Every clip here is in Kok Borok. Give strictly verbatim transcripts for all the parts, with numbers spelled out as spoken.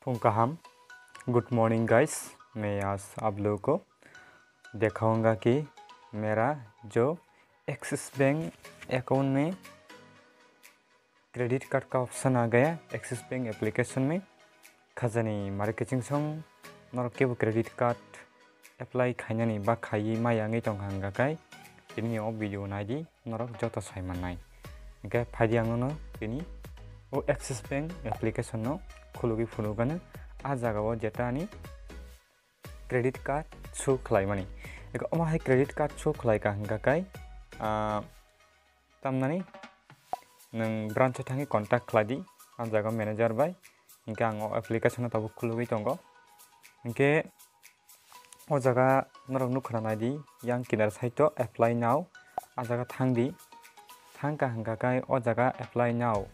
Phung kaham. Good morning guys, मैं आज आप लोगों को दिखाऊंगा कि मेरा जो एक्सिस बैंक अकाउंट में क्रेडिट कार्ड का ऑप्शन आ गया एक्सिस बैंक एप्लीकेशन में। Khajani mari kiching song norok kebo credit card apply khainani ba khaiwi maya wngwi tongkha hwnga khe tini o video naidi norok joto sai mannai. Hwnkhe phaidi ang nono tini o Axis Bank application no khulugwi phunukgano. A jagao jeta ani credit card show khlaimani. Eko omo hai credit card show khlaikha hwnkha khe, ah, tamnani nwng branch o thangwi contact khlai di, a jaga manager bai. Hwnkhe ang o application no tabuk khulugwi tongo. Hwnkhe o jaga norok nukha nai di, yang kinar side o apply now, a jaga thang di. Thangkha hwnkha khe o jaga apply now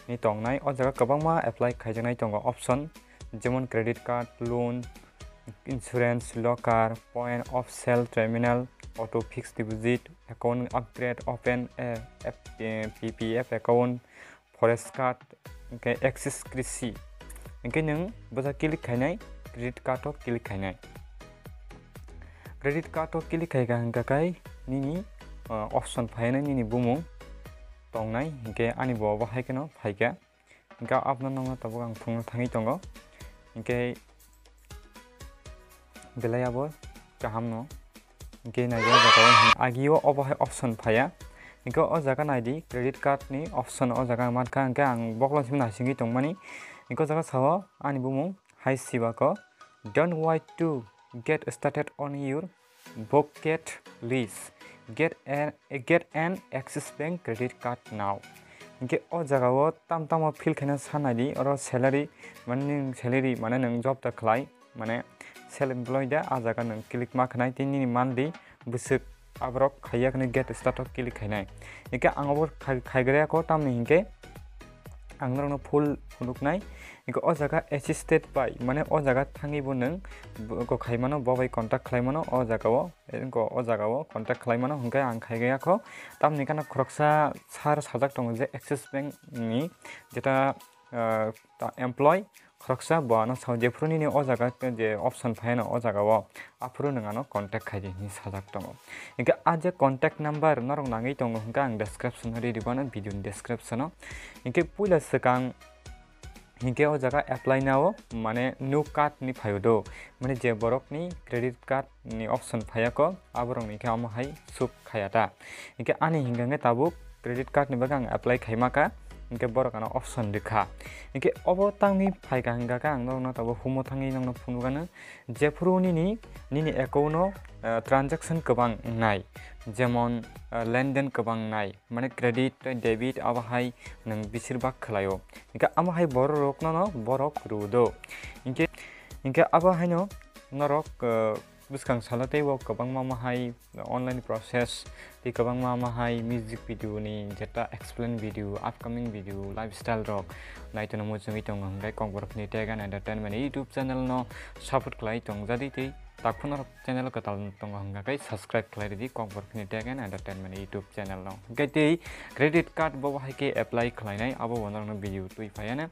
ni tongnai, o jaga kwbangma apply khaijaknai tongo option, jemon credit card, loan, insurance, locker, point of sale terminal, auto fixed deposit, account upgrade, open a, F-, eh, P P F account, forest card, hwnkhe Axis Krishi. Hwnkhe nwng bwsa click khainai, credit card o click khainai. Credit card o click khaikha hwnkha khe nini, ah, option phainai nini bumung tongnai, hwnkhe ani bo obo hai kheno phaikha. Hwnkhe abono nokno tabuk ang phunukna thangwi tongo. Hwnkhe belai abo kaham no. Hwnkhe naidi o jaga o hwn-, agio obo hai option phaiya. Hwnkhe o jaga naidi credit card ni option o jaga ang mankha, hwnkhe ang boklong simi naisingwi tongmani. Hwnkhe o jaga sao ani bumung hai sibako, "Don't wait to get started on your bucket list. Get an, get an Axis Bank credit card now." Hwnkhe o jaga o tam tamo fill khaina sanai di, oro salary, mane nwng salary, mane nwng job ta khlai, mane self employed da, a jaga nwng click ma khnai, tei nini monthly bwswk aborok khaiya khne get start o click khainai. Hwnkhe ang obo khai-, khaigraya kho, tamni hwnkhe ang norokno full phunuknai. Hwnkhe o jaga assisted by, mane o jaga thangwi bo nwng bo-, bo khaimano, bo bai contact khlaimano, o jaga o, hwnkhe o jaga o contact khlaimano, hwnkhe ang khaigraya kho. Tamni gana khoroksa sir sajak tongo je Axis Bank ni jeta, ah, ta employee khoroksa bo ano sao, jephuru nini o jaga je option phaino o jaga o, aphuru nwng ano contact khai di hinwi sajak tongo. Hwnkhe a je contact number norok nangwi tongo hwnkhe ang description o ri rwgwano, video ni description o. Hwnkhe puila swkang hwnkhe o jaga apply now, mane new card ni phaio do, mane je borok ni credit card ni option phaiya kho, aborok ni khe omo hai suk khaya ta. Hwnkhe ani hwnkha khe tabuk credit card ni bagwi ang apply khaima kha, hwnkhe borok ano option rwkha. Hwnkhe obo tangwi phaikha hwnkha khe ang norokno tabuk humo thangwi nokno phunukgano, jephuru nini, nini account o, ah, transaction kwbang wngnai, jemon, ah, lenden kwbang wngnai, mane credit tei debit abo hai nwng bisir bak khlaio. Hwnkhe amo hai borok rokno no borok rw do. Hwnkhe, hwnkhe abo haino norok, ah, bwskang salo teibo kwbangma ma hai online process tei kwbangma ma hai music video ni jeta explain video, upcoming video, lifestyle rok naitwno muchungwi tongo hwnkhe Kokborok ni Tech and Entertainment YouTube channel no support khlai tongjadi tei takhuk norok channel kwtal tongo hwnkha khe subscribe khlai ridi Kokborok ni Tech and Entertainment YouTube channel no. Hwnkhe tei credit card bo hai khe apply khlainai abo bo norokno video twi phaiya na.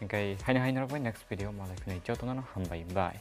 Hwnkhe haino hai norok bai next video malai phinai jotono hambai bye.